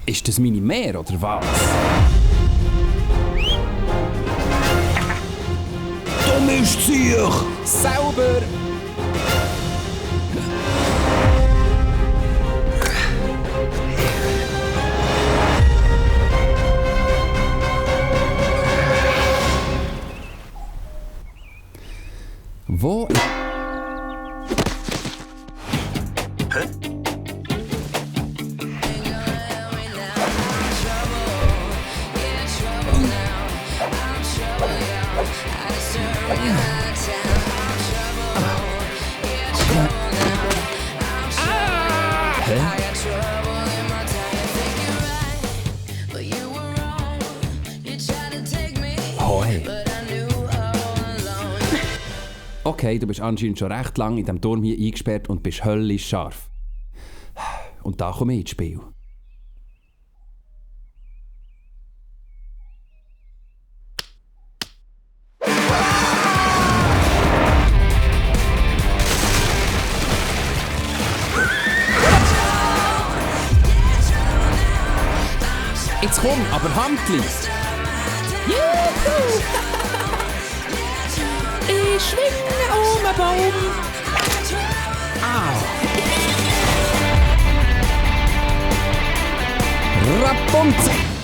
Ist das meine Mehr oder was? Du mischst sich! Sauber! Wo? Hoi. Okay, du bist anscheinend schon recht lang in diesem Turm hier eingesperrt und bist höllisch scharf. Und da komme ich ins Spiel. Jetzt komm, aber Handli! Juhu! Ich schwinge um den Baum. Rapunzel!